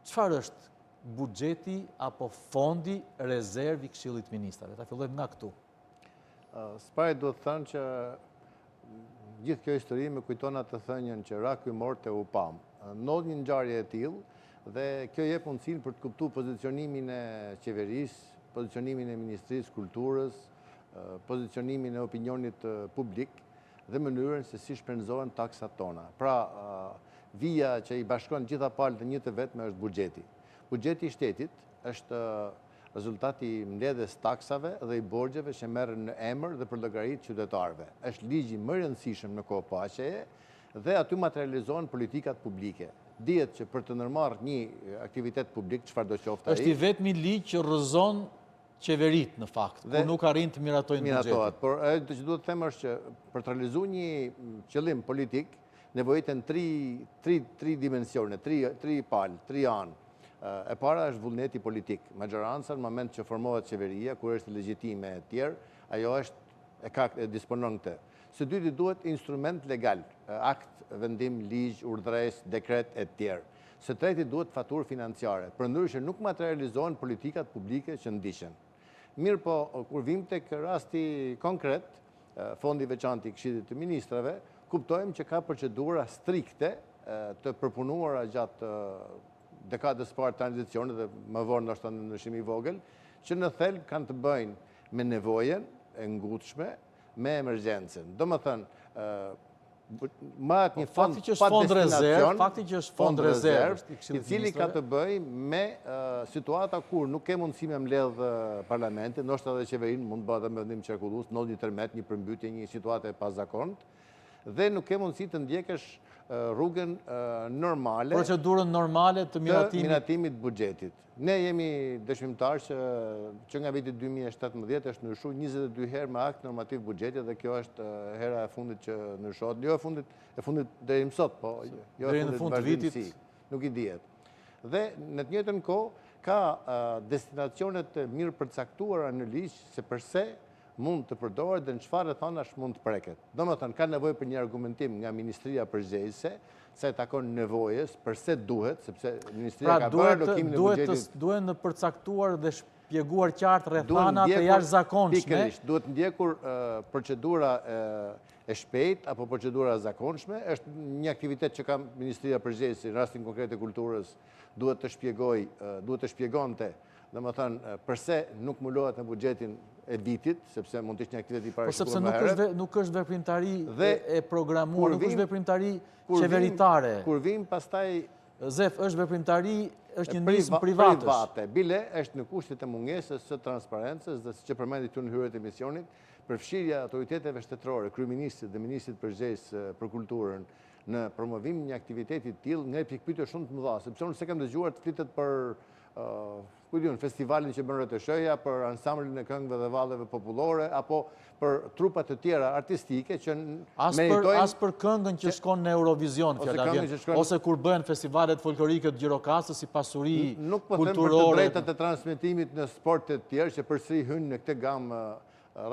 Çfarë është buxheti apo fondi rezervë i Këshillit të Ministrave? Ta fillojmë nga këtu. Së pari duhet thënë që gjithë kjo histori më kujton atë thënien që ra ky morte u pamë. Ndodh një ngjarje e tillë dhe kjo jep mundësinë për të kuptuar pozicionimin e qeverisë, pozicionimin e Ministrisë Kulturës, pozicionimin e opinionit publik dhe mënyrën se si shpenzohen taksat tona. Pra, vija që i bashkon gjitha palët në një të vetme është buxheti. Buxheti i shtetit është rezultat i mbledhjes taksave dhe i borxheve që merren në emër dhe për llogari të qytetarëve. Është ligji më i rëndësishëm në kohë paqeje dhe aty materializohen politikat publike. Dihet që për të ndërmarrë një aktivitet publik, çfarëdo qoftë ai, Është i vetmi ligj që rrëzon qeveritë në fakt, kur nuk arrijnë të miratojnë buxhetin. Miratohet, por ajo që duhet të them është që për të realizuar një qëllim politik, nevojiten tri, tri, tri dimensione, tri, tri palë, tri anë. E para është vullneti politik. Maxhoranca në moment që formohet qeveria, kur është legjitime e tjerë, ajo është e ka e disponon këtë. Së dyti duhet instrument legal, akt, vendim, ligj, urdhëresë, dekret e tjerë. Së treti duhet faturë financiare, përndryshe nuk materializohen politikat publike që ndiqen. Mirëpo, kur vim tek rasti konkret, fondi i veçantë i Këshillit të Ministrave, kuptojmë që ka procedura strikte të përpunuara gjatë dekadës parë të tranzicionit dhe më vonë ndoshta në ndryshim i vogël, që në thelb kanë të bëjnë me nevojën e ngutshme, me emergjencën. Domethënë, mbahet një po, fond pa destinacion, fakti që është fond rezervë, i cili ka të bëjë me situata kur nuk ke mundësi me mbledh parlamentin, ndoshta edhe qeverinë, mund të bëhet me vendim qarkullues, ndodh një tërmet, një përmbytje, një situatë e pazakontë, dhe nuk ke mundësi të ndjekësh rrugën normale procedurën normale të miratimit të miratimit buxhetit. Ne jemi dëshmimtar që që nga viti 2017 është ndryshuar 22 herë me akt normativ buxheti dhe kjo është hera e fundit që ndryshohet. Jo e fundit, e fundit deri më sot, po jo e fundit në vazhdimësi. Nuk i dihet. Dhe në të njëjtën kohë ka destinacione të mirëpërcaktuara në ligj se përse mund të përdoret dhe në çfarë rrethanash mund të preket. Domethënë, ka nevojë për një argumentim nga ministria përgjegjëse, sa i takon nevojës, përse duhet, sepse ministria pra, ka bërë alokimin e buxhetit. Duhen përcaktuar dhe shpjeguar qartë rrethana të jashtëzakonshme. Pikërisht, duhet ndjekur procedura e shpejtë apo procedura e zakonshme, është një aktivitet që ka ministria përgjegjëse, në rastin konkret e kulturës, duhet të shpjegojë, duhet të shpjegonte Domethënë, përse nuk mbulohet me buxhetin e vitit, sepse mund të ishte një aktivitet i po parashikuar më herët. Sepse nuk është veprimtari e programuar, nuk është veprimtari qeveritare. Kur vim pastaj Zef, është veprimtari, është një nismë privatësh. Private, bile është në kushtet e mungesës së transparencës dhe siç e përmendit ju në hyrje të emisionit, përfshirja e autoriteteve shtetërore, kryeministrit dhe ministrit përgjegjës për kulturën në promovimin e një aktiviteti të tillë ngre pikëpyetje shumë të mëdha, sepse unë s'e kam dëgjuar të flitet për ku di unë, festivalin që bën RTSH-ja, për ansamblin e këngëve dhe valleve popullore, apo për trupa të tjera artistike që meritojnë... As për këngën që shkon në Eurovision, fjala vjen, ose kur bëhen festivalet folklorike të Gjirokastrës si pasuri kulturore. Nuk po them për të drejtat e transmetimit në sporte të tjerë, që përsëri hynë në këtë gamë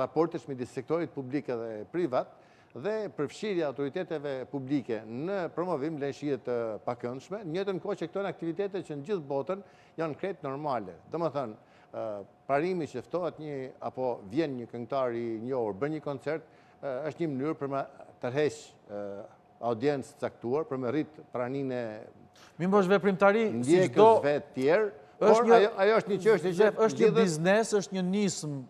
raportesh midis sektorit publik edhe privat, dhe përfshirja e autoriteteve publike në promovim lënë shije të pakëndshme, në njëjtën kohë që këto janë aktivitete që në gjithë botën janë krejt normale. Domethënë, parimi që ftohet një apo vjen një këngëtar i njohur, bën një koncert, është një mënyrë për me tërheq audiencë të caktuar, për me rrit praninë e Mirëpo është veprimtari ndjekësve të tjerë, por ajo është një çështje që është një biznes, është një nismë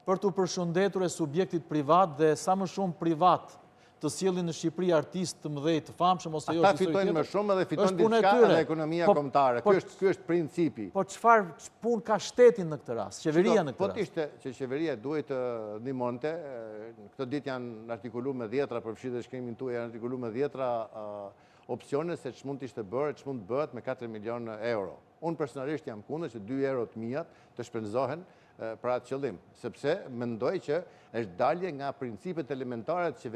për t'u përshëndetur e subjektit privat dhe sa më shumë privat të sjellin në Shqipëri artistë të mëdhenj të famshëm ose jo Ata fitojnë më shumë edhe fiton diçka edhe ekonomia po, kombëtare. Po, ky është ky është principi. Po çfarë punë ka shteti në këtë rast, qeveria në këtë po rast? Po të ishte që qeveria duhej të ndihmonte, në këto ditë janë artikuluar me dhjetra, përfshirë dhe shkrimin tuaj, janë artikuluar me dhjetra opsione se ç'mund të ishte bërë, ç'mund të bëhet me 4 milion euro. Unë personalisht jam kundër që 2 euro të miat të shpenzohen për atë qëllim, sepse mendoj që është dalje nga principet elementare të qeverisë.